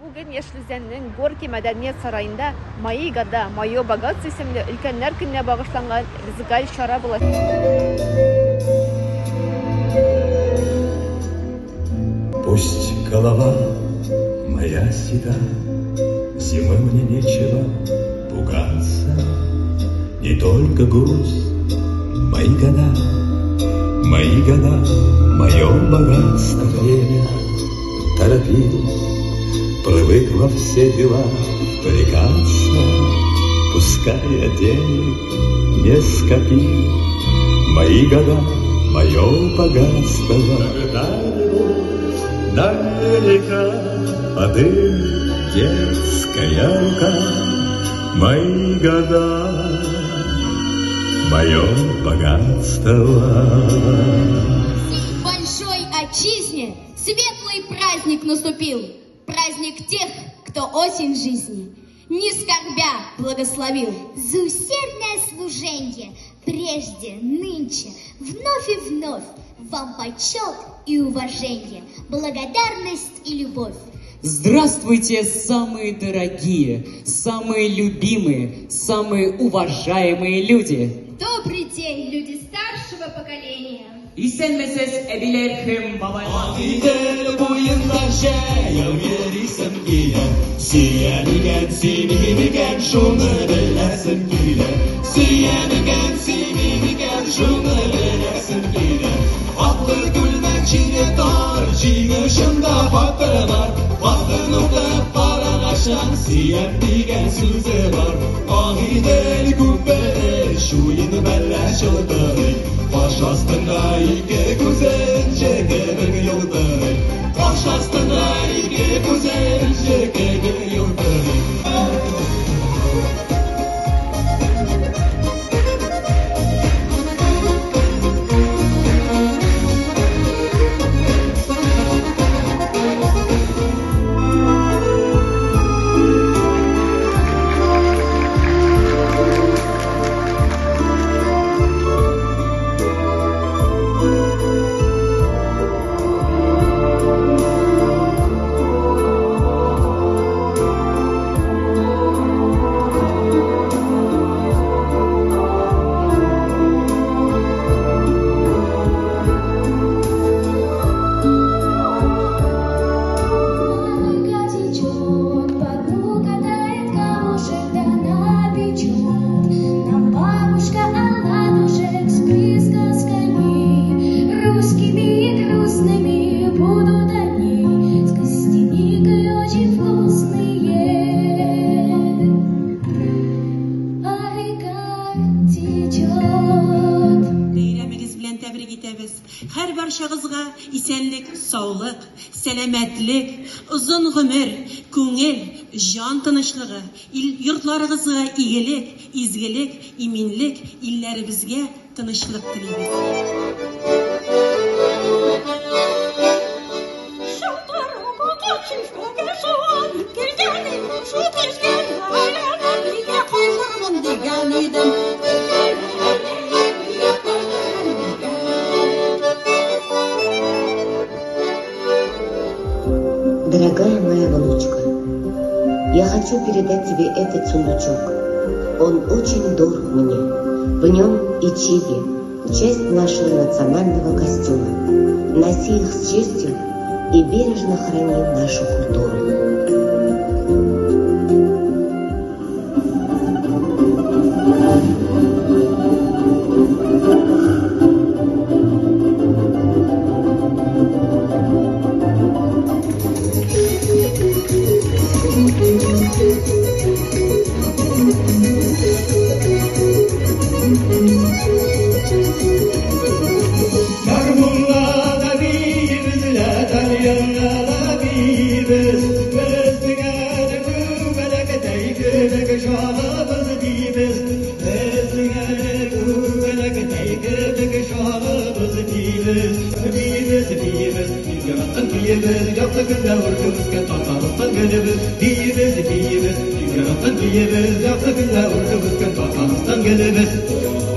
Бүген Яшел Үзәннең Горки мәдәният сараенда Мои года, мое богатство исемле өлкәннәр көненә багышланган музыкаль чара була. Пусть голова моя седа, Зимы мне нечего пугаться, Не только грусть, мои года, мои года, мое богатство. Время торопилось, привык во все дела впрягаться, Пускай я денег не скопил, мои года, мое богатство. Когда-нибудь наверняка подымет детская рука мои года, мое богатство. Большой отчизне светлый праздник наступил. Праздник тех, кто осень жизни, не скорбя, благословил. За усердное служенье прежде, нынче, вновь и вновь вам почет и уважение, благодарность и любовь. Здравствуйте, самые дорогие, самые любимые, самые уважаемые люди! Добрый день, люди старшего поколения! Исәнмесез, әбиләр һәм бабайлар! Идел буенда җәяү йөрисем килә, Сөям икән, сөймим икән, шуны беләсем килә. Сөям икән, сөймим икән, шуны беләсем килә. Атлы күлмәк җиңе тар, җиң очында хаты бар. Хатын укып карагачтан, сөям дигән сүзе бар. Агыйдел күпере, чуен мәллә чылтырый, Каш астында ике күзе энҗе кебек елтырый. Каш астында ике күзе энҗе кебек елтырый. Река течет, по дну катает камушек, да напечет. Нам бабушка оладушек с присказками, русскими и грустными будут они, с костяникой очень вкусные. А река течет. Бәйрәмегез белән тәбрик итәбез. Һәрбарчагызга исәнлек, саулык, сәламәтлек, озын гомер, күңел, җан тынычлыгы, ил йортларыгызга игелек, изгелек, иминлек, илләребезгә тынычлык телибез. Дорогая моя внучка, я хочу передать тебе этот сундучок. Он очень дорог мне. В нем ичиги, часть нашего национального костюма. Носи их с честью и бережно храни нашу культуру. Гармунда да биибез, тальянда да биибез, Безнең әле күбәләктәй кебек чагыбыз дибез. Безнең әле күбәләктәй кебек чагыбыз дибез. Биибез, биибез, яраткан көебез, якты көндә үрчеп үскән Татарстан гөлебез. Биибез, биибез, яраткан көебез, якты көндә үрчеп үскән Татарстан гөлебез.